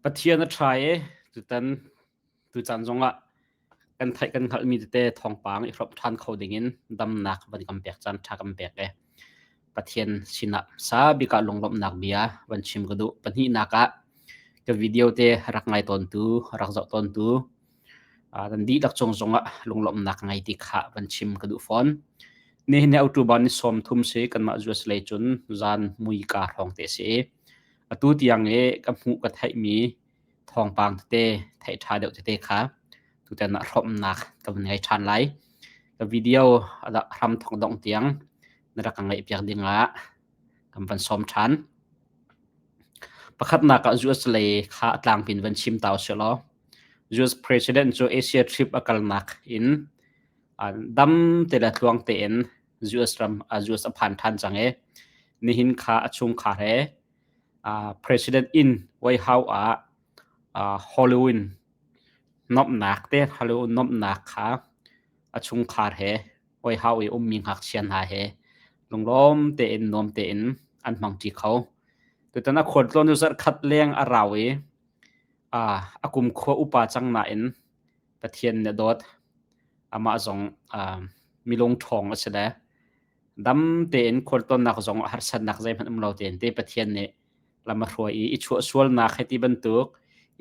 Pathian a ṭha i tutan tucaan zongah kan theih kan hngalhmi tete thawngpang i hrawmh ṭhan kho dingin damnak van kan pek caan ṭha kan pek i Pathian sinah hmasa bik ah lunglawmhnak bia van chim ka duh. Pahnihnak ah ka video te rak ngai tawntu, rak zoh tawntu nan dihlak cung zongah lunglawmhnak ngei ti kha van chim ka duh fawn. Nihin hi October ni 30 si kanmah US lei cun zan muika hrawng te si i atu tiang i ka hmuh ka theihmi thawngpang tete theih ṭha deuh tete kha tutan ah hrawmnak ka van ngei ṭhan lai. Ka video hram thawk dongh tiang na rak ka ngaihpiak dingah kan van sawm ṭhan. Pakhatnak ah US lei kha a tlangpi in van chim ta usih law US President cu Asia trip a kalnak in dam te le tluang tein US ram US a phan ṭhan cang i nihin kha a chungkhar he President inn White House ah Halloween nuamhnak te Halloween nuamhnak kha a chungkhar he White House i ummi ngakchia hna he lunglawm tein nuam tein an hmangṭi kho. Tutan a khualtlawn cu zarhkhat leng a rau i a kumkhua upa cang nain Pathian nih a dawt. Amah zong milung ṭhawng a si le dam tein khualtlawnnak zong harsatnak zeihmanh um lo tein te Pathian nih lam a hruai i i chuah sualnak hei ti bantuk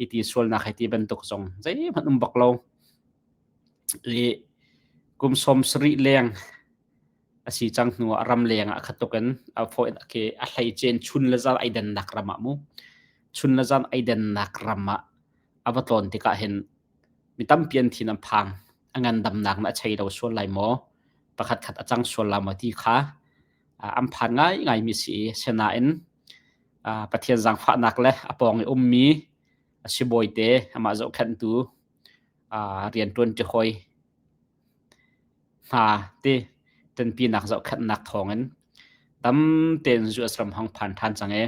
i ti sualnak hei ti bantuk zong zeihmanh um bak lo. I kum 70 leng a si cang hnu ah ram leng ah khat tuk in a fawi khi a hleicen chun le zan ai dennak ram ah mu chun le zan ai dennak ram ah a va tlawn tikah hin mi tampi an thin an phang a ngandamnak na a chei lo sual lai maw pakhat khat a cang sual la maw ti kha an phan ngaingai mi si i senain Pathian zaangfahnak le a pawng i ummi a sibawi te amah zohkhenhtu rianṭuan ṭi hawi hna ti ṭanpinak zohkhenhnak thawngin dam tein US ram hong phan ṭhan cang i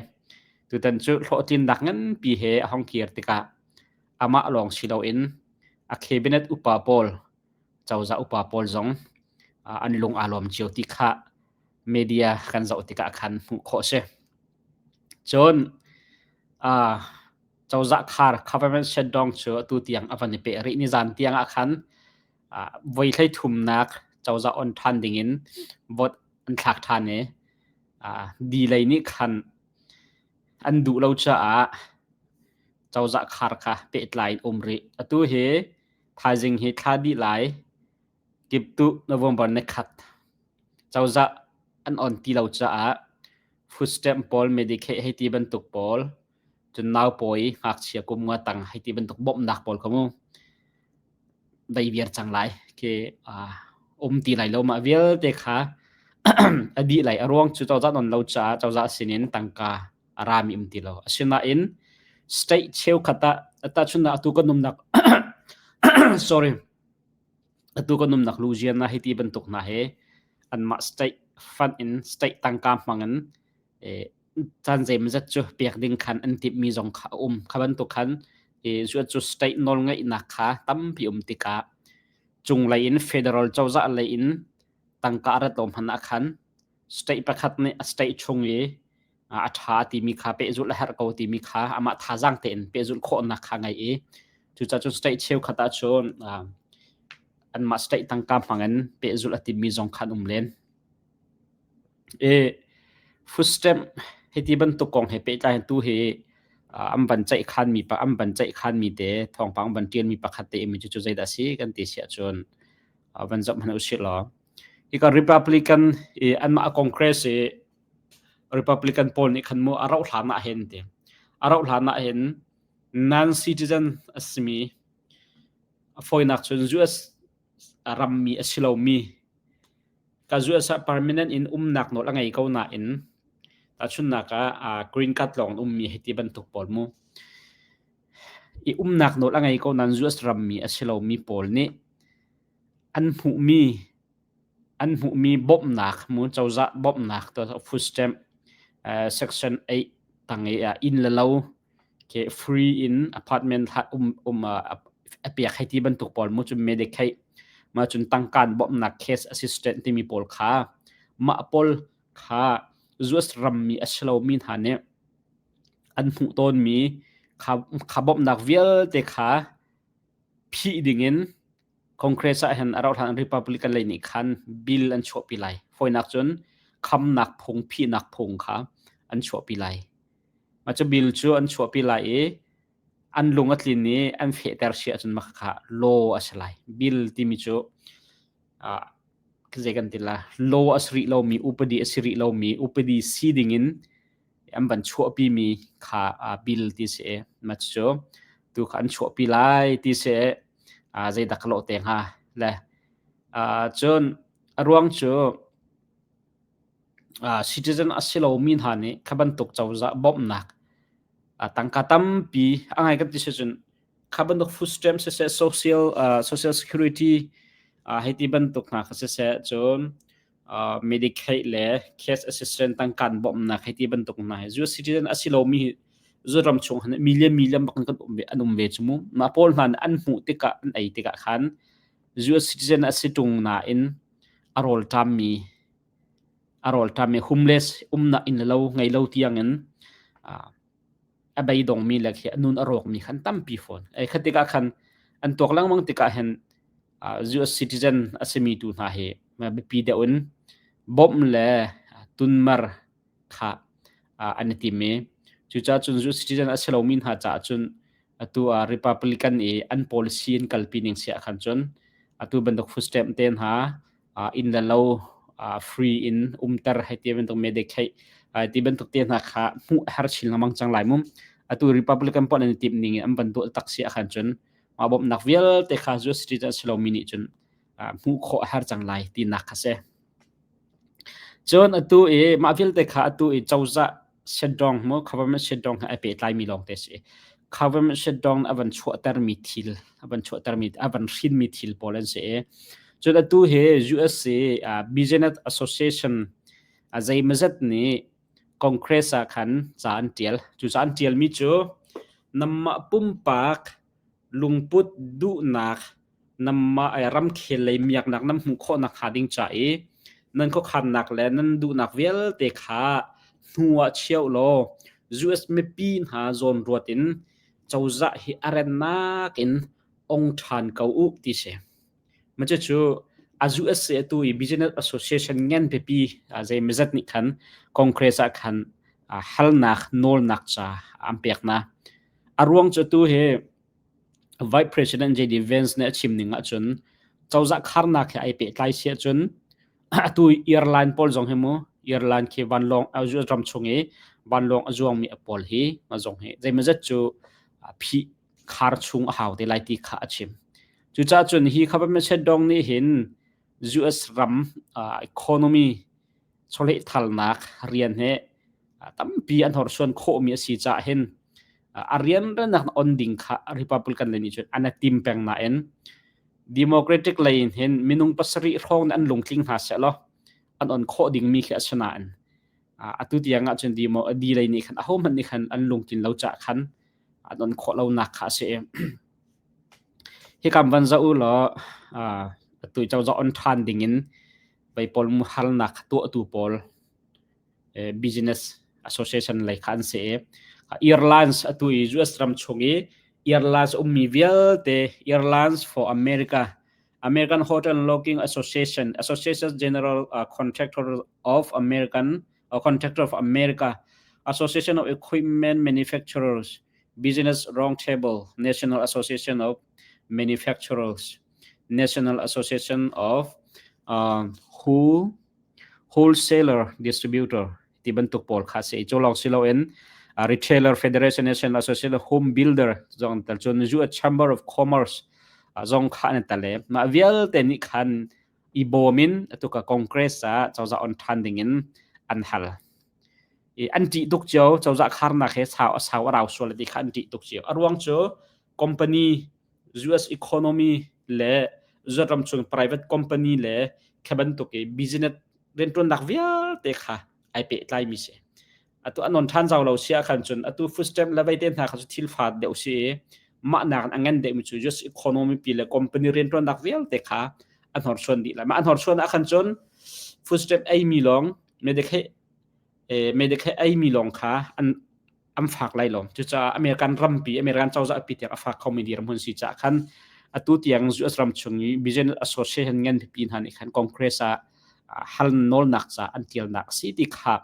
tutan cu hlawhtlinnak nganpi he a hong kir tikah amah lawng si loin a cabinet upa pawl cozah upa pawl zong an lung aa lawm cio ti kha media kan zoh tikah khan hmuh khawh a si. Cun cozah khar government shutdown cu atu tiang a van i peh rih. Nizan tiang ah khan voi hlei thumnak cozah on ṭhan dingin vote an thlak ṭhan i di lei nih khan an duh lo caah cozah khar kha pehtlai in um rih. Atu hi thaizing hi thla dih lai kiptuh November ni khat cozah an on ti lo caah food stamp pawl Medicaid hei ti bantuk pawl cun naupawi ngakchia kum nga tang hei ti bantuk bawmhnak pawl kha mu dei viar cang lai khi um ti lai lo mah vialte kha a dih lai a ruang cu cozah non lo caah cozah sinin tangka a rami um ti lo asinain state cheukhat ah tahchunhnak atu kan umnak sorry atu kan umnak Louisiana hi ti bantuk hna he anmah state fund in state tangka hmang in caan zeimawzat cu pek ding khan an timhmi zong kha a um. Kha bantuk khan cu state nawlngeihnak kha tampi um tikah cunglei in federal cozah lei in tangka a rat lo hmanh ah khan state pakhat nih a state chung i a ṭha timi kha pehzulh a herh ko timi kha amah thazaang tein pehzulh khawhnak kha ngei i cucaah cun state cheukhat ahcun anmah state tangka hmang in pehzulh a timmi zong kha an um len. I food-stamp hiti bantuk kong he pehtlai in tu hi an van ceihkhanmi pa an van ceihkhanmi te thawngpang van ṭialmi pakhat te imi cucu zeidah a si kan ti si ahcun van zoh hmanh usih law hika Republican i anmah Congress i Republican pawl nih khan mu a rauh hlan ah hin ti a rauh hlan ah hin non-citizen a simi a fawinak cun US rammi a si lomi Ka US ah permanent in umnak nawl a ngei ko nain tahchunhnak ah green card lawng in ummi hei ti bantuk pawl mu. I umnak nawl a ngei ko nain US rammi a si lomi pawl nih an hmuhmi an hmuhmi bawmhnak mu cozah bawmhnak food stamp section 8 tang i inn le lo ke free in apartment um um a pek hei ti bantuk pawl mu cun Medicaid ma cun tangkan bawmhnak case assistant timi pawl kha mah pawl kha US rammi a si lomi hna nih an hmuh tawnmi Kha bawmhnak vialte kha phih dingin Congress ah hin a rauh hlan Republican lei nih khan bill an chuahpi lai. Fawinak cun khamnak phung, phihnak phung kha an chuahpi lai. Mah cu bill cu an chuahpi lai i an lung a tlin i an fehter si ahcun mah kha law a si lai. Bill timi cu zei kan ti la law a si rih lomi, upadi a si rih lomi, upadi si dingin an van chuahpimi kha bill ti si i mah cucu tu kha an chuahpi lai ti si i zeidah ka lawh te hnga le cun a ruang cu citizen a si lomi hna nih kha bantuk cozah bawmhnak tangka tampi a ngai kan ti si cun kha bantuk food stamp siseh social social security hei ti bantuk hna kha siseh cun Medicaid le cash assistance tangkan bawmhnak hei ti bantuk hna hi US citizen a si lomi hi zu ram chung han million million bak kan um ve an um ve chu mu mah pawl hna an hmuh tikah an ei tikah khan US citizen a si tung nain a rawl ṭammi a rawl ṭammi homeless umnak inn le lo ngei lo tiangin a beidongmi le khi a nun a rawkmi khan tampi fawn. Ei khat tikah khan an tuak lengmang tikah hin US citizen a simi tu hna hi biapi deuh in bawmh le tunmar kha an i tim i cucaah cun US citizen a si lomi hna caah cun atu ah Republican i an policy an kalpi ning si ah khan cun atu bantuk food stamp te hna inn le lo free in umter hei ti bantuk Medicaid ti bantuk te hna kha hmuh a har chin lengmang cang lai mu. Atu Republican pawl an i timh ning in an van tuah tak si ahkhan cun mah bawmhnak vialte kha US citizen a si lomi nih cun hmuh khawh a har cang lai tinak kha si. Cun atu i mah vialte kha atu i cozah shutdown mu government shutdown he ai pehtlaimi lawngte si. Government shutdown a van chuahtermi thil a van chuahtermi a van hrinmi thil pawl an si i cun atu hi USA Business Association a zeimazet nih Congress ah khan ca an ṭial. Cu ca an ṭialmi cu nanmah pumpak lungput duhnak nanmah ramkhel lei miaknak nan hmuh khawh nakhnga ding ca i nan khuakhannak le nan duhnak vialte kha hnu ah chia ulaw US mipi hna zawnruat in cozah hi a rennak in ong ṭhan ko u ti si. Cucu a US atu i Business Association ngan pipi zeimazat nih khan Congress ah khan halnak nawlnak ca an pek hna. A ruang cu atu hi Vice President JD Vance nih a chim ning ahcun cozah kharnak he ai pehtlai si ahcun atu airline pawl zong hi mu airline khi vanlawng US ram chung i vanlawng a zuangmi pawl hi zong hi zeimazat cu phih khar chung a hau te lai ti kha a chim. Cucaah cun hi government shutdown nih hin US ram economy chawlehthalnak rian he tampi an horsuan khawhmi a si caah hin a rianrannak on ding kha Republican lei nih cun an i tim peng nain Democratic lei in hin minung pasarih hrawng nih an lungtling hna sehlaw an on khawh dingmi khi a si nain atu tiang ah cun D lei nih khan ahohmanh nih khan an lungtlin lo caah khan an on khawh lonak kha a si. Hikam van zoh u law atu cozah on ṭhan dingin vei pawl harnak tuahtu pawl business association lei kha an si i airlines atu i US ram chung i airlines ummi vialte Airlines for America American Hotel and Lodging Association Association General Contractor of American Contractor of America Association of Equipment Manufacturers Business Roundtable National Association of Manufacturers National Association of Who Wholesaler Distributor ti bantuk pawl kha si. Cu lawng si loin Retailer Federation National Association of Home Builder zong tel cun US Chamber of Commerce zong kha an tel i mah vialte nih khan i bawm in atu ka Congress ah cozah on ṭhan ding in an hal. I an ṭih tuk cio cozah kharnak he sau a sau a rau sual ti kha an ṭih tuk cio. A ruang cu company US economy le US ram chung private company le kha bantuk i business rianṭuannak vialte kha ai pehtlaimi si. Atu an on ṭhan zau lo si ahkhan cun atu food stamp le veite hna kha cu thil fa deuh si i mah nak a ngan deuhmi cu US economy pi le company rianṭuannak vialte kha an hnorsuan dih lai. Mah an hnorsuan ahkhan cun food stamp eimi lawng Medicaid Medicaid eimi lawng kha an an fak lai lo. Cucaah American rampi, American cozah pi tiang a fak khomi dirhmun si caah khan atu tiang US ram chung i Business Association ngan pipi hna nih khan Congress ah hal nawlnak ca an tialnak a si ti kha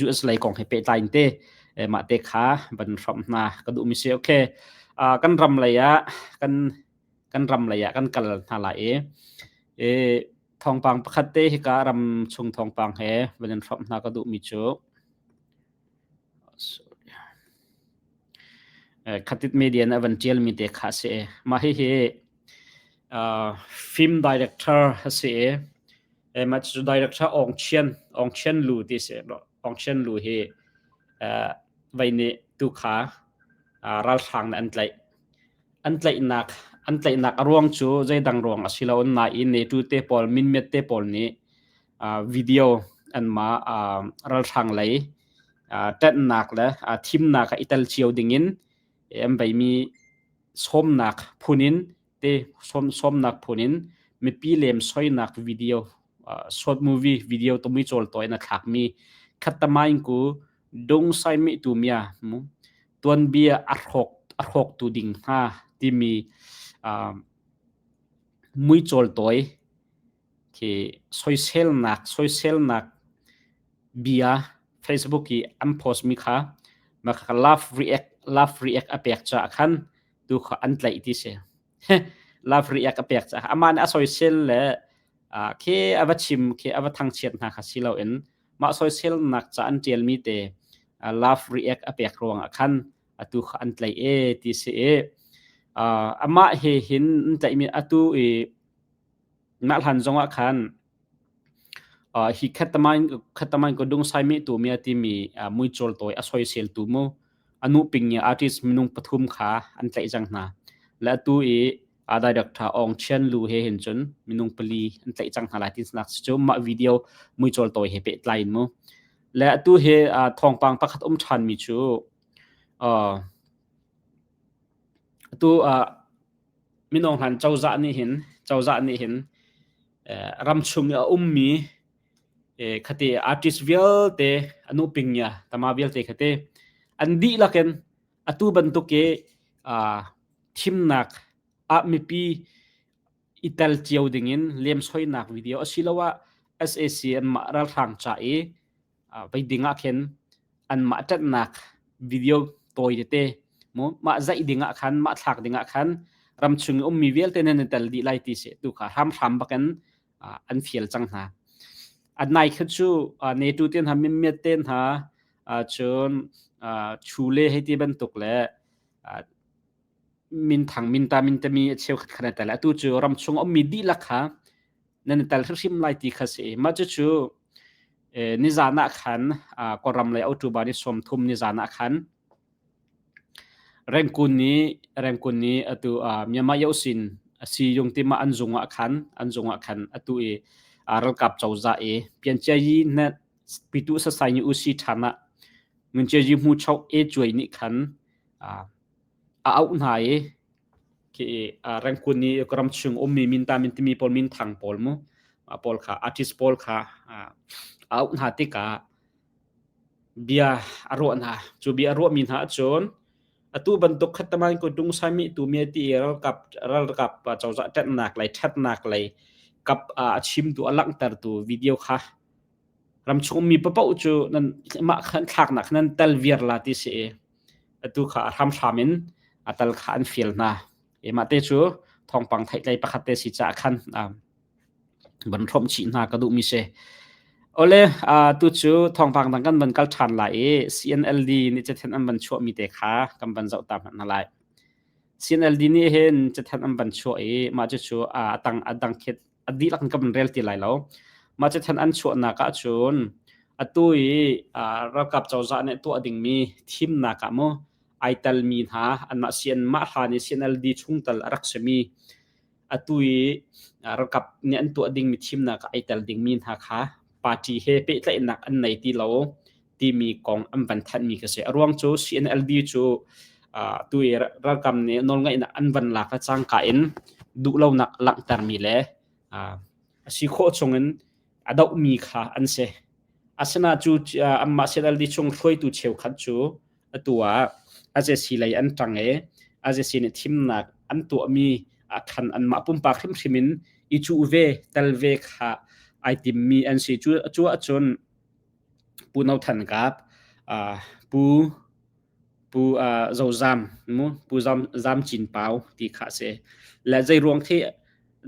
US lei kong he pehtlai in te mah te kha van hrawmh hna ka duhmi si. Okay, kan ram lei ah kan kan ram lei ah kan kal hna lai i e, thawngpang pakhat te hika ram chung thawngpang he van in hrawmh hna ka duhmi cu Khatit media nih a van ṭialmi te kha a si. Mah hihi film director a si i mah cucu director Aung Chian, Aung Chian Lu ti a si. Aung Chian Lu hi vei nih tukha ralhrang nih an tlaih. An tlaihnak an tlaihnak a ruang cu zeidang ruang a si lo nain NATO te pawl, minmiat te pawl nih video anmah ralhrang lei ṭanhnak le thimnak ah i tel cio dingin an veimi sawmnak phun in te sawmnak phun in mipi lemsoinak video short movie video tumi cawltawi in a thlakmi khattamaing ku dungsai mi tu mia mu tuanbia a hrawk a hrawktu ding hna timi muicawl tawi khi soiselnak soiselnak bia Facebook i an post mi kha ma kha love react love react a pek caah khan tu kha an tlaih ti si. Love react a pek caah amah nih a soisel le khi a va chim khi a va thangchiat hna kha si loin mah soiselnak ca an ṭialmi te love react a pek ruangah khan atu kha an tlaih e ti si i amah he hin an tlaihmi atu i Mah hlan zongah khan hi khatamain ko dungsai mi tu mia timi muicawl tawi a soiseltu mu anu ping i artist minung pathum kha an tlaih cang hna. Le atu i director Aung Chian Lu he hin cun minung pali an tlaih cang hna lai ti nak cu mah video muicawl tawi he pehtlai in mu. Le atu hi thawngpang pakhat um ṭhan mi cu atu Minung hlan cozah nih hin cozah nih hin ramchung i a ummi khati artist vialte anu pingya tama vialte khati an dihlak in atu bantuk i thimnak ah mipi i tel cio dingin lemsoinak video asiloah SAC anmah ralhrang ca i vei ding ah khin anmah ṭanhnak video tawi tete mu mah zaih ding ah khan mah thlak ding ah khan ramchung i ummi vialte nan i tel dih lai ti si tu kha hramhram bakin an fial cang hna. An nai kha cu NATO te hna mimmiat te hna cun chule hei ti bantuk le minthang minta mintami a cheukhat khan a tel. Atu cu ramchung ummi dihlak kha nan i tel hrimhrim lai ti kha si. Mah cucu nizan ah khan Kawlram lei October ni 30 nizan ah khan Rengkun nih Rengkun nih atu Myanmar Yosin si yung tima an zung ah khan an zung ah khan atu i ralkap cozah i pianciayi na pitu sasai ni usi ṭhan ah Ngunchiayi hmu chok e cuai nih khan a auh hna i khi Rengkun i ram chung ummi minta min timi pawl minthang pawl mu pawl kha artist pawl kha a auh hna tikah bia a ruah hna. Cu bia a ruahmi hna ahcun atu bantuk khattaman ko dungsai mi tu mi ti ralkap ralkap cozah ṭanhnak lei ṭhatnak lei kap a chimtu a langhtertu video kha ramchung ummi paoh cu nan mah khan thlaknak nan tel viar la ti si i atu kha a hramhram in a tal kha an fial hna. I mah te cu thawngpang theihtlei pakhat te si caah khan van hrawmh chih hna ka duhmi si. Ole tu cu thawngpang dang kan van kal ṭhan lai i CNLD nih cathen an van chuahmi te kha kan van zoh ta hmanh hna lai. CNLD nih hin cathen an van chuah i mah cucu a tang a dang khit a dihlak in ka van rel ti lai lo. Mah cathen an chuahnak ahcun atu i ralkap cozah nih tuah dingmi thimnak ah mu ai telmi hna anmah CN mah hlan i CNLD chungtel a rak simi atu i ralkap nih an tuah dingmi thimnak ah ai tel dingmi hna kha party he pehtlaihnak an nei ti lo timi kong an van thanhmi kha si. A ruang cu CNLD cu tu i ralkap nih nawlngeihnak an van lak le cangka in duhlonak langhtermi le a si khawh chungin a dohmi kha an si. Asinain cu anmah CNLD chung hruaitu cheukhat cu Atu ah SAC lei an ṭang i SAC nih thimnak an tuahmi ah khan anmah pumpak hrimhrim in i cuh ve, tel ve kha ai timmi an si. Cu, cu ahcun Pu No Than Kap, Pu Pu Zozam mu Pu Zam, Zam Cin Pau ti kha a si. Le zei ruang khi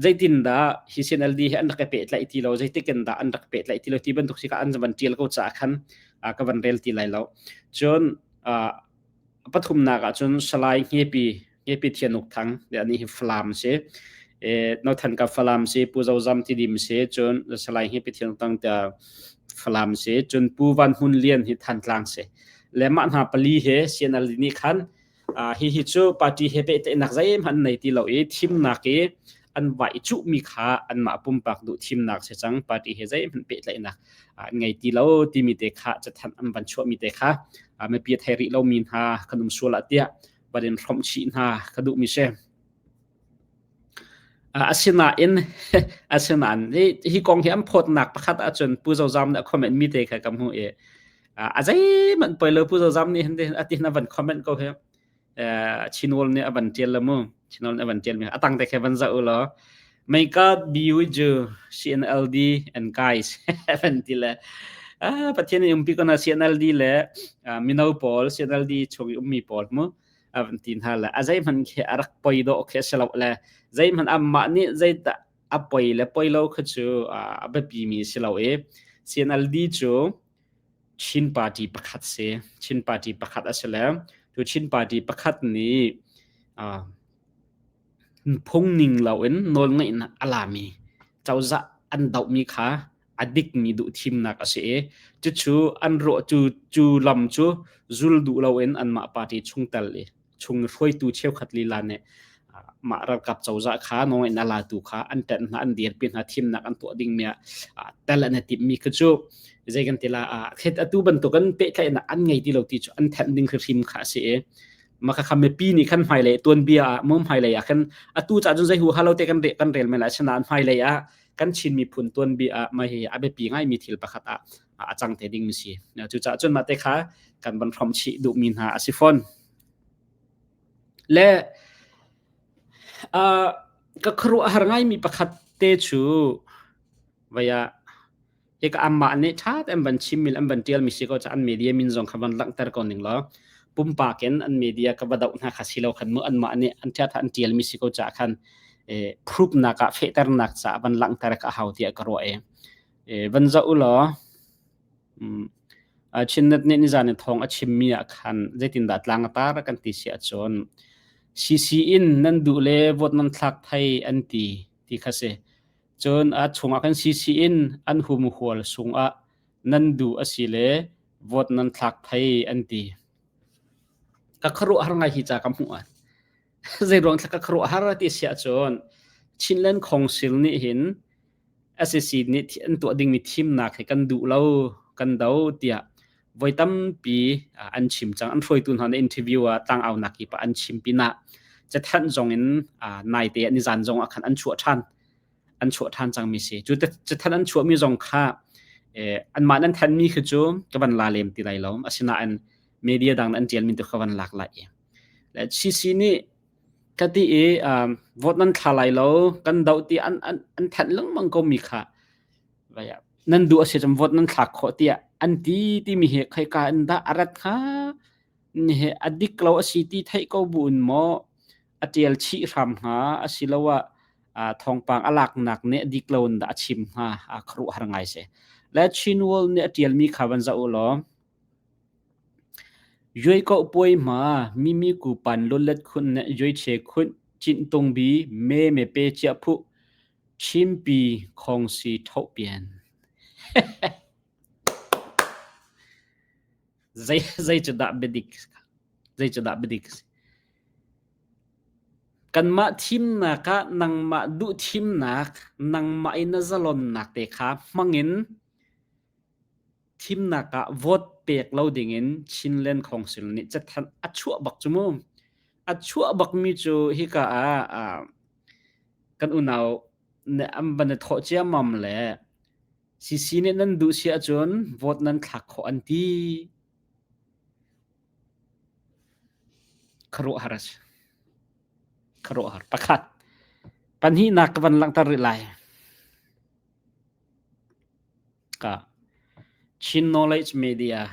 zeitindah hi CNLD hi an rak i pehtlaih ti lo, zeitik in dah an rak pehtlaih ti lo ti bantuk si kha an van ṭial ko caah khan ka van rel ti lai lo. Cun pathumnak ah cun Salai Hngepi Ngepi Thian Uk Thang anih hi Falam si. Nothan ka Falam si, Pu Zozam Tidim si, cun Salai Ngepi Thian Uk Thang tiah Falam si, cun Pu Van Hmun Lian hi Thantlang si. Le mah hna pali he CNLD nih khan hihi cu party he pehtlaihnak zeihmanh an nei ti lo i thimnak i an vai i cuhmi kha anmah pumpak duh thimnak si cang party he zeihmanh pehtlaihnak an ngei ti lo timi te kha cathanh an van chuahmi te kha mipi a thei rih lomi hna kan um sual ah tiah van in hrawmh chih hna ka duhmi si. Asinain asinain hi kong hi an phawtnak pakhat ahcun Pu Zozam nih a comment mi te kha ka hmuh i a zeihmanh poi lo Pu Zozam nih hin a ti a van comment ko hi Chinwol nih a van tial lo mu Chinwol nih a van tial mi a tang te kha van zoh u law May God be with you CNLD and guys van ti le Pathian nih umpi ko na CNLD le mino pawl CNLD chung i ummi pawl mu a van ti hna le a zeihmanh khi a rak poi dawh khi a si lo le zeihmanh amah nih zeidah a poi le poi lo kha cu a biapi mi si lo i CNLD cu Chin party pakhat si Chin party pakhat a si le tu Chin party pakhat nih phung ning loin nawlngeihnak a lami cozah an dohmi kha a dikmi duhthimnak a si i cucu an ruah cu cu lam cu zul duh loin anmah party chungtel i chung hruaitu cheukhat lila nih mah ralkap cozah kha nawlngeihnak a latu kha an ṭanh hna an dirpi hna thimnak an tuah dingmi ah tel an i timhmi kha cu zei kan ti la khet atu bantukin pehtlaihnak an ngei ti lo ti cu an thenh ding hrimhrim kha a si i maka kha mipi nih khan hmailei tuanbia ah mu hmailei ah khan atu ca cun zei hu halo te kan kan rel men lai asinain hmailei ah kan Chin miphun tuanbia ah mah hi a biapi ngaimi thil pakhat ah a cang te ding mi si. Cucaah cun mah te kha kan van hrom chih duhmi hna a si fawn. Le uh, ka khuaruahhar ngaimi pakhat te cu vaya hika amah nih ṭha tein van chimmi le an van ṭialmi si ko ca an media min zong kha van langhter ko ning law pumpak in an media ka va doh hna kha si lo khan mu anmah nih an ṭha an ṭialmi si ko ca khan proof nak ah fehternak ca van langhter ka hau tiah ka ruah i van zoh u law Chinnet nih nizan i thawng a chimmi ah khan zeitindah tlang a tar kan ti si ahcun CC in nan duh le vote nan thlak thai an ti ti kha si. Cun a chungah khan CC in an humhual sungah nan duh a si le vote nan thlak thai an ti. Ka khuaruahhar ngai hi ca ka hmuh ah. Zeiruang thla ka khuaruahhar ti si ahcun Chinland Council nih hin SAC nih an tuah dingmi thimnak hi kan duh lo, kan do tiah voi tampi an chim cang. An hruaitu hna nih interview ah tlangaunak kip ah an chim pinah cathanh zong in naite ah nizan zong ah khan an chuah ṭhan. An chuah ṭhan cangmi si. Cu cathanh an chuahmi zong kha anmah nan thanmi khi cu ka van la lem ti lai lo. Asinain media dang an ṭialmi tu ka van lak lai i. Le CC nih Ka ti i vote nan thla lai lo, kan doh ti an, an, an thanh lengmang ko mi kha nan duh a si cun vote nan thlak khawh tiah an ti timi hi khoika in dah a rat hnga? Ni a dik lo a si ti theih ko bu in maw a ṭial chih hram hnga asiloah thawngpang a laknak nih a dik lo in dah a chim hnga? Khuaruahhar ngai si. Le Chin World nih a ṭialmi kha van zoh u law Yueikoh puai hma mimi ku pan lawlet khun ne yuiche khun cinh tung bi me me pe chia phu Chinpi khong si tho pian. Zei zei cu dah biadik zei cu dah biadik si. Kanmah thimnak ah nangmah duh thimnak nangmah i na zalonnak te kha hmangin Thimnak ah vote pek lo dingin Chinland Council nih cathanh a chuah bak cu mu. A chuah bakmi cu hika ah kan unau nih an van i thawh ciammam le CC nih nan duh si ahcun vote nan thlak khawh an ti. Khuaruahhar a si. Khuaruahhar. Pakhat. Pahnihnak ka van langhter rih lai. Ka Chin Knowledge Media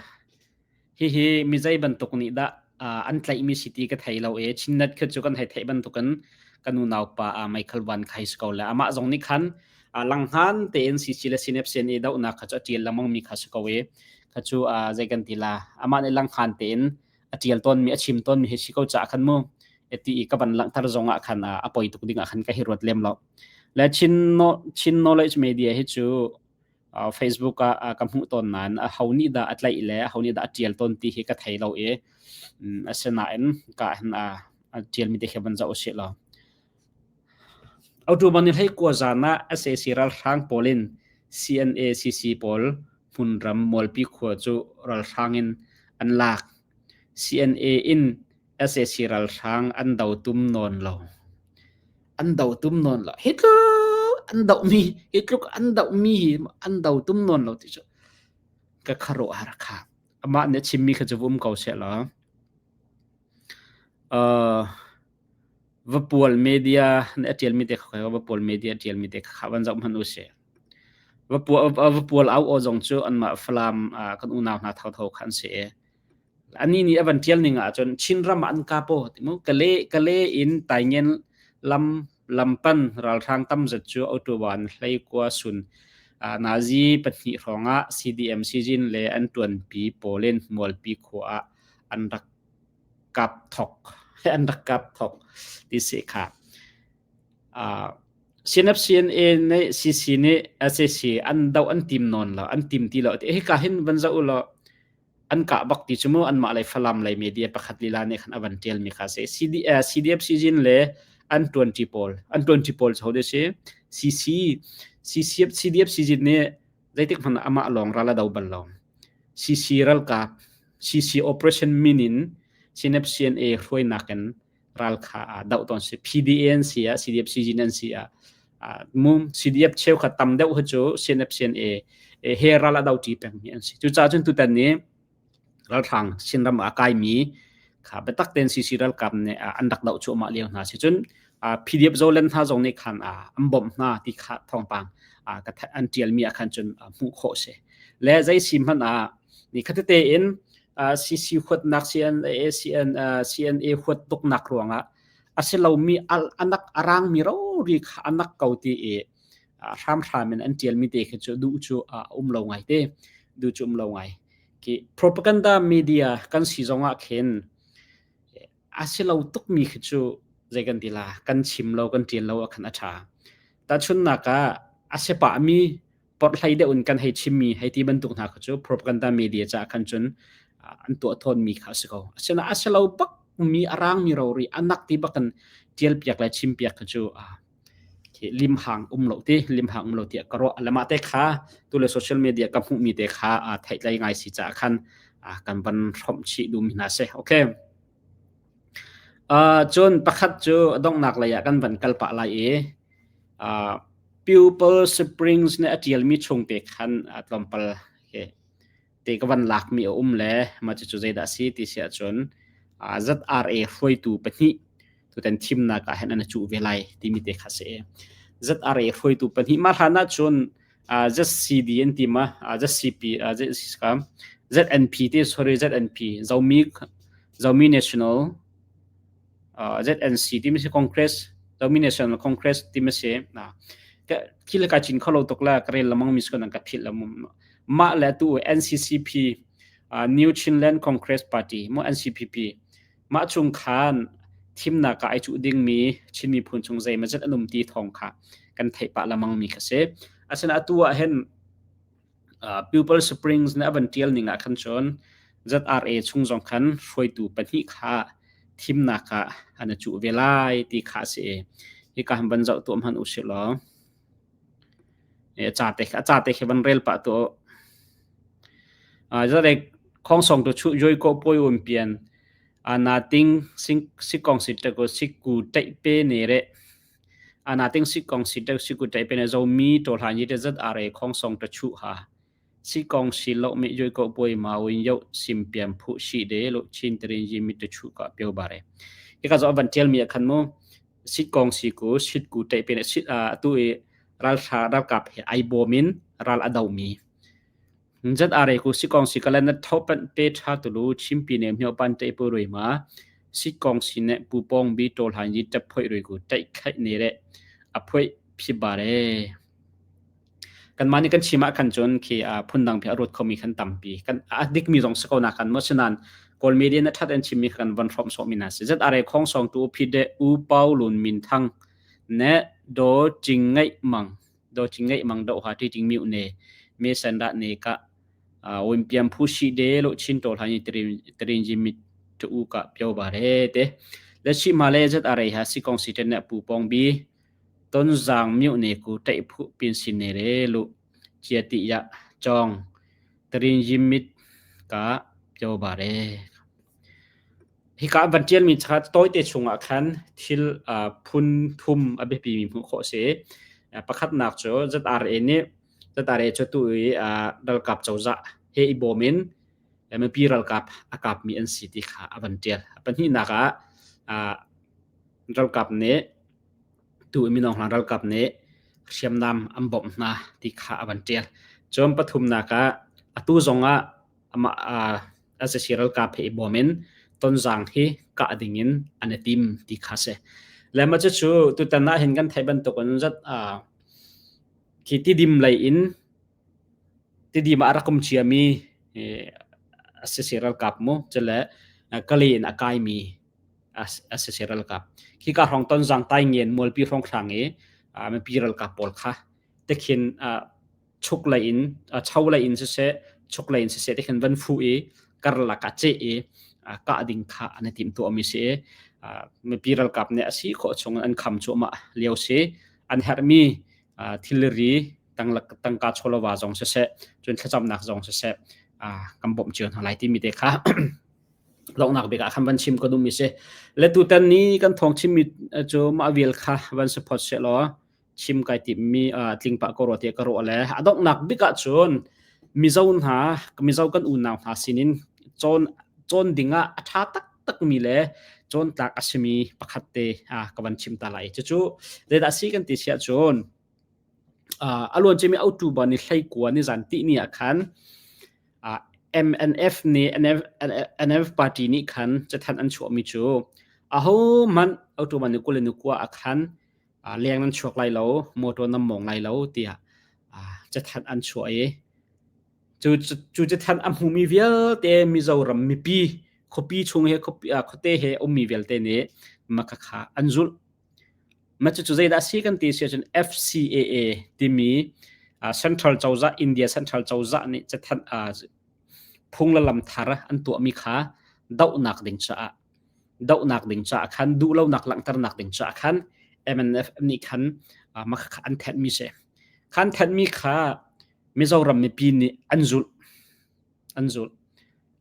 hihi mi zei bantuk nih dah an tlaihmi si ti ka thei lo i Chinnet khi cu kan hei theih bantukin kan unau pa Michael Van kha hi si ko le amah zong nih khan langhngan tein CC le CNF CNA dohnak kha cu a ṭial lengmang mi kha si ko i kha cu zei kan ti la amah nih langhngan tein a ṭial tawnmi a chim tawnmi hi si ko caah khan mu ti i ka van langhter zong ah khan a poi tuk ding ah khan ka hi ruat lem lo le Chin Chin Knowledge Media hi cu Facebook ah ka hmuh tawn nain aho nih dah a tlaih le aho nih dah a ṭial tawn ti hi ka thei lo i asinain ka hin a ṭialmi te khi van zoh usih law. October ni 19 zan ah sac ralhrang pawl in CNA CC pawl hmunram Mualpi khua cu ralhrang in an lak. CNA in sac ralhrang an do tum nawn lo. An do tum nawn lo. Hi tluk an dohmi, hi tluk an dohmi hi an do tum nawn lo ti cu ka khuaruahhar kha. Amah nih a chimmi kha cu va um ko seh law. Vapual media nih a ṭialmi te kha Vapual media a ṭialmi te kha van zoh hmanh u sih. Vapual au aw zong cu anmah Falam kan unau hna thotho kha an si i anih nih a van ṭial ning ahcun Chinram ah an kap aw ti mu. Kale Kale in Taingen lam lampan ralhrang tamzat cu Ottawa in hleikua sun nazi pahnih hrawngah CDM Sizin le an ṭuanpi pawl in Mualpi khua ah an rak kap thok an rak kap thok ti si kha. CNF CNA nih CC nih SAC an do an tim nawn lo an tim ti lo ti hika hin van zoh u law an kah bak ti cu mu anmah lei Falam lei media pakhat lila nih khan a van ṭial mi kha si CD, CDF Sizin le an ṭuanṭi pawl an ṭuanṭi pawl cho de si CC CCF CDF Sizin nih zeitik hmanh amah lawng ral a do bal lo CC ralkap CC operation min in CNF CNA hruainak in ral kha doh tawn si PDA an si ah CDF Sizin an si ah mum CDF cheukhat tam deuh hi cu CNF CNA he ral a do ṭi pengmi an si. Cucaah cun tutan ni ralhrang Chinram ah a kaimi kha biatak tein CC ralkap nih an rak doh cuahmah lio hna si cun PDF Zoland hna zong nih khan an bawmh hna ti kha thawngpang an ṭialmi ah khan cun hmuh khawh si. Le zei si hmanh ah ni khatete in CC huatnak CNA CN CNA huat tuknak ruangah a si lomi anak a rangmi rori kha anak ko ti i hramhram in an ṭialmi te khi cu duh cu a um lo ngai te duh cu um lo ngai khi propaganda media kan si zongah khin a si lo tukmi khi cu zei kan ti la kan chim lo kan ṭial lo ah khan a ṭha tahchunhnak ah a si pahmi porhlei deuh in kan hei chimmi hei ti bantuk hna kha cu propaganda media caah khan cun an tuah thawnmi kha a si ko. Asinain a si lo bak mi a rangmi rori a nak ti bak in ṭialpiak le chimpiak kha cu limhang um lo ti limhang um lo tiah ka ruah. Le mah te kha tu le social media ka hmuhmi te kha theihtlei ngai si caah khan kan van hrawmh chih duhmi hna si. Okay. Cun pakhat cu donghnak lei ah kan van kal pah lai i Pupil Springs nih a ṭialmi chung te khan tlawmpal te ka van lakmi a um le mah cucu zeidah a si ti si ahcun ZRA hruaitu pahnih tutan thimnak ah hin an i cuh ve lai timi te kha a si. ZRA hruaitu pahnih mah hlan ahcun ZCD an ti ma ZCP ZNP ti sorry ZNP Zomi Zomi National ZNC timi si Congress Zomi National Congress timi si thil ka cin kholo tuk la ka rel lamang mi skon ka phil lamum mah le tu NCCP New Chinland Congress Party mo NCPP mah chung khan thimnak ah ai cuh ding mi Chin miphun chung zeimazet an um ti thawng kha kan theih pah lamang mi kha si asina atu ah hin Pupil Springs nih a van ṭial ning ah khan cun ZRA chung zong khan hruaitu pahnih kha thimnak ah an i cuh ve lai ti kha a si i hika han van zoh tuah hmanh usih law a ca te khi van rel pah tuah. Zarek khongsong tu chu yoi ko poi um pian na ting sing sikong sit te ko sikku taih pe ne re Anating sikong sitek siku ṭai pene zomi ṭawhlan yi te zat are khongsong ta chuh ha. Si kong si lo mi yoi ko pui ma win yo sim piam phu shi de lo chin terin yi mi te chu ka pio bare. Hika zo van tial mi khan mu sit kong si ku sit ku te pe sit tu i ral tha ralkap he ai bomin ral ado mi. Zat are ku si kong si kala na tho pan pe tha tulu chimpi ne myo pan te pu rui ma sit kong si ne pu pong bi tol han yi tap phoi rui ku tai khai ne re a phoi phi bare. Kanmah nih kan chim ahkhan cun khi phundang phi a ruat khomi khan tampi. Kan a dikmi zong si ko na kan maw sinan Kawl media na that an chimmi kha kan von hrawm sawhmi hna si. Zat are khong song tu phi de U Pau Lun Min Thang ne Do Ching Ngaih Mang Do Ching Ngaih Mang do ha ti ting miu ne me san da ne ka win piam phu shi de lo chin tol han trin jim mi tu u ka pyo ba re te le chi ma le zat are ha si kong si ten ne pu pong bi Tonzang myone ku ṭaihphuh pin sin ne re lu chia ti ya cawng tarin yimit ka pyo bare. Hika van ṭialmi kha tawite chungah khan thil phun thum a biapimi hmuh khawh a si. Pakhatnak cu ZRA nih ZRA cu tu i ralkap cozah he i bawm in mipi ralkap a kapmi an si ti kha a van ṭial. Pahnihnak ah ralkap nih Tu i Mino hna ralkap nih hriamnam an bawmh hna ti kha a van ṭial. Cun pathumnak ah atu zongah amah SAC ralkap he i bawm in Tonzang hi kah dingin an i tim ti kha si. Le mah cucu tutan ah hin kan theih bantukin zat khi Tidim lei in Tidim ah a rak um ciami SAC ralkap mu cule Kale in a kaimi a si ralkap. Khika hrawng Tonzang Taingen mualpi hrawnghrang i mipi ralkap pawl kha tikhin chuk lei in cho lei in siseh chuk lei in siseh tikhin van fuh i karlak ah ceh i kah ding kha an i timhtuahmi si i mipi ralkap nih a si khawh chung an kham cuahmah lio si. An herhmi thilri tangka chawlava zong siseh cun thlacamnak zong siseh kan bawmh cio hna lai timi te kha Donghnak bik ah khan van chim ka duhmi si. Le tutan ni kan thawng chimmi cu mah vial kha van support seh law chim kai timmi tling pah ko rua tiah ka ruah le a donghnak bik ah cun Mizo hna Mizo kan unau hna sinin cawn cawn ding ah a ṭha taktakmi le cawn tlak a simi pakhat te ka van chim ta lai. Cucu zeidah si kan ti siah cun a luan cimi October ni 19 ni zan tih ni ah khan MNF nih NF party nih khan cathanh an chuahmi cu ahohmanh October ni 29 ah khan leng nan chuak lai lo, motor nan mawng lai lo tiah cathanh an chuah i cu cu cathanh a hmumi vialte Mizoram mipi khuapi chung he khuate he ummi vialte nih makhakha an zulh. Mah cucu zeidah a si kan ti si ahcun FCAA timi Central cozah India Central cozah nih cathanh phung le lam thar an tuahmi kha dohnak ding caah dohnak ding caah khan duhlonak langhternak ding caah khan MNF nih khan mah kha an thenhmi si. Khan thenhmi kha Mizoram mipi nih an zulh. An zulh.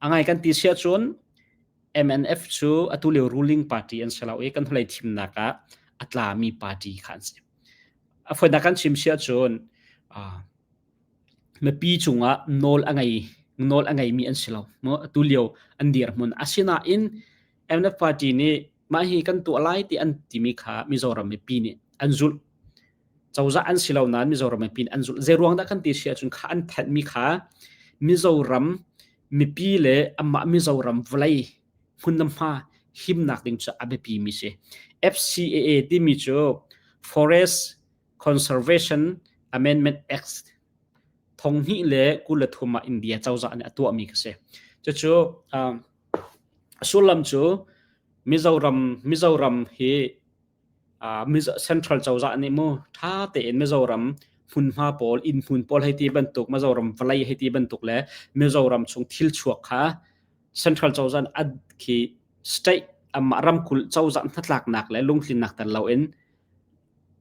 A ngai kan ti si ahcun MNF cu atu lio ruling party an si lo i kan hnulei thimnak ah a tlami party kha an si. A fawinak kan chim si ahcun mipi cungah nawl a ngei nawl a ngeimi an si lo. Atu lio an dirhmun. Asinain MNF party nih mah hi kan tuah lai ti an timi kha Mizoram mipi nih an zulh. Cozah an si lo nain Mizoram mipi nih an zulh. Zei ruang dah kan ti si ahcun kha an thanhmi kha Mizoram mipi le amah Mizoram vawlei hmunhma himnak ding cu a biapi mi si. FCAA timi cu Forest Conservation Amendment Act 2023 ah India cozah nih a tuahmi ka si. Cucu a sullam cu Mizoram Mizoram hi Central cozah nih mu ṭha tein Mizoram hmunhma pawl, inn hmun pawl hei ti bantuk, Mizoram vawlei hei ti bantuk le Mizoram chung thil chuak kha Central cozah nih ad khi state amah ramkulh cozah hnatlaknak le lungtlinnak tel loin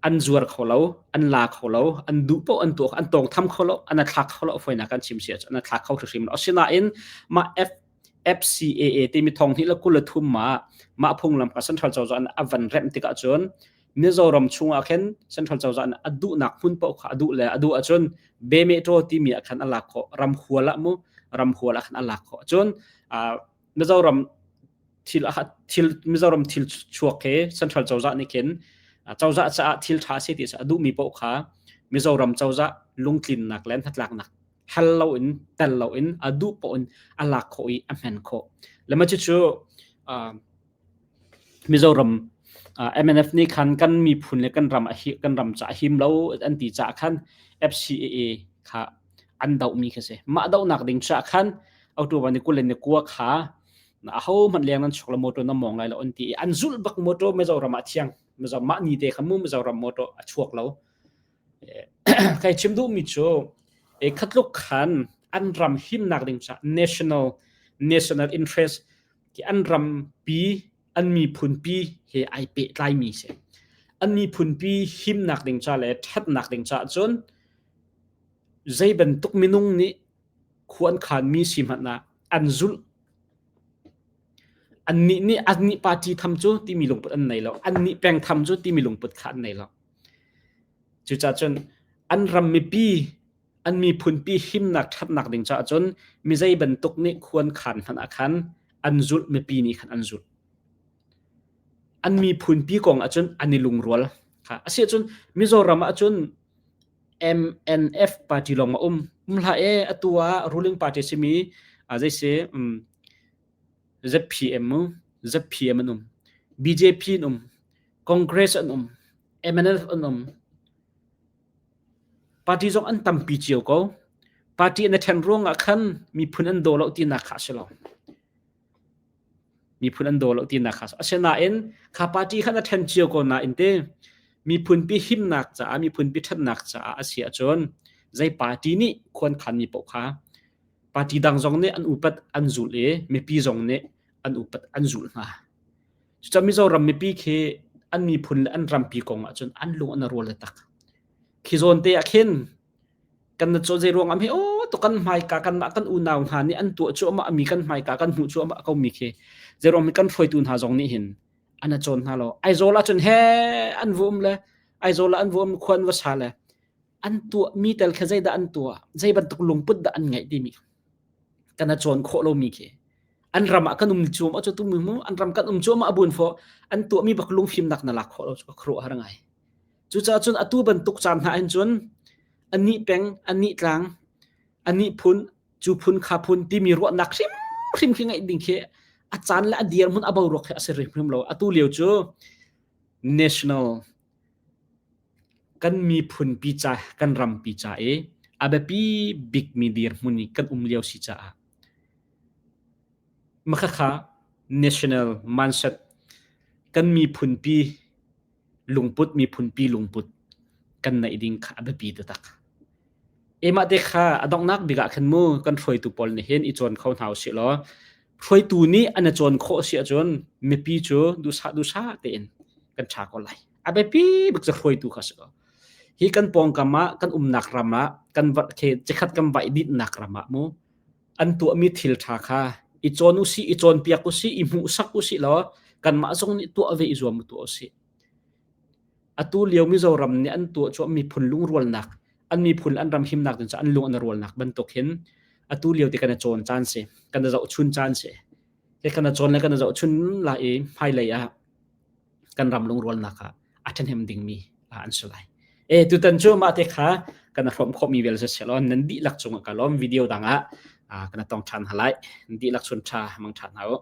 an zuar kho lo, an la kho lo, an duh paoh an tuah, an tawngtham kho lo, an thlak kho lo, fawinak kan chim si ahcun an thlak kho hrimhrim lo. Asinain mah F FCAA timi thong hnih le 23 ah mah phunglam kha central cozah nih a van remh tikah cun Mizoram chungah khin Central cozah nih a duhnak hmun paoh kha a duh le a duh ahcun Bemetro timi ah khan a lak khawh. Ramhual ah mu ramhual ah khan a lak khawh. Cun Mizoram thil thil Mizoram thil chuak he Central cozah nih khin cozah caah thil ṭha si ti a duhmi paoh kha Mizoram cozah lungtlinnak le hnatlaknak hal loin tel loin a duh paoh in a lak khawh i a hman khawh. Le mah cucu Mizoram MNF nih khan kan miphun le kan ram a hi kan ram ca a him lo an ti caah khan FCAA kha an dohmi kha si. Mah dohnak ding caah khan October ni 20 le ni 9 kha aho hmanh leng nan chuak la motor nan mawng lai lo an ti i an zulh bak motor Mizoram ah thiang Mizoram mah ni te kha mu Mizoram motor a chuak lo. Kai chim duhmi cu e khatluk khan an ram himnak ding caah national national interest ki an rampi an miphunpi he ai pehtlaimi si. An miphunpi himnak ding ca le ṭhatnak ding caah cun zei bantuk minung nih khua an khanmi si hmanh ah an zulh. Annih nih annih party tham cu timi lungput an nei lo. Annih peng tham cu timi lungput kha an nei lo. Cucaah cun an ram mipi an miphunpi himnak ṭhatnak ding caah cun mi zei bantuk nih khuan khan hmanh ah khan an zulh mipi nih khan an zulh. An miphunpi kong ahcun an i lungrual. Kha a si ahcun Mizoram ahcun MNF party lawng a um. Um hlah e atu ah ruling party simi zei si um, ZPM mu ZPM an um. BJP an um. Congress an um. MNF an um. Party zong an tampi cio ko. Party an i ṭhen ruangah khan miphun an daw lo tinak kha a si lo. Miphun an daw lo tinak kha a si. Asinain kha party khan a ṭhen cio ko nain te miphunpi himnak caah miphunpi ṭhatnak caah a si ahcun zei party nih khuankhanmi paoh kha party dang zong nih an upat an zulh i mipi zong nih an upat an zulh hna. Cucaah Mizoram mipi khi an miphun le an rampi kong ahcun an lung an rual tak. Khi zawn te ah khin kan na caw zei ruang am hi aw to kan hmaika kanmah kan unau hna nih an tuah cuahmah mi kan hmaika kan hmuh cuahmah ko mi khi zei ruang mi kan hruaitu hna zong nih hin an a cawn hna lo. Aizawl ahcun he an vum le Aizawl ah an vum khuan va sa le an tuah mi tel kha zeidah an tuah zei bantuk lungput dah an ngeih timi kan a cawn khawh lomi khi an ram ah kan um cuam a cu mu an ram kan um cuam a bun fo an tuahmi bak lungfimnak na lak khawh lo cu ka khuaruah har ngai cucaah cun atu bantuk caan hna hin cun anih peng anih tlang anih phun cu phun kha phun timi ruahnak hrimhrim khi ngaih ding khi a caan le a dirhmun a boruak khi a si hrimhrim lo atu lio cu national kan miphun pi ca kan ram pi ca i a biapi bikmi dirhmun i kan um lio si caah Makhakha national mindset kan miphunpi lungput miphunpi lungput kan neih ding kha a biapi taktak. Emah te kha a donghnak bik ah khan mu kan hruaitu pawl nih hin i cawn kho hna usih law hruaitu nih an i cawn khawh si ahcun mipi cu duhsah duhsah tein kan ṭha ko lai. A biapi bik cu hruaitu kha si ko. Hi kan pawngkam ah kan umnak ram ah kan cikhat kan vaih dinnak ram ah mu an tuahmi thil ṭha kha i cawn usih, i cawnpiak usih, i hmuhsak usih law kanmah zong nih tuah ve i zuam tuah usih. Atu lio Mizoram nih an tuah cu miphun lungrualnak, an miphun an ram himnak ding cu an lung an rualnak bantuk hin atu lio ti kan i cawn caan si, kan i zohchun caan si. Ke kan i cawn le kan i zohchun lai i hmailei ah kan ram lungrualnak ah a ṭhahnem dingmi an si lai. E tutan cu mah te kha kan hrawm khawhmi vial si law nan dihlak cungah ka lawm video dang ah kan tong ṭhan hna lai. Nan dihlak chun ṭha mang ṭhan hna u.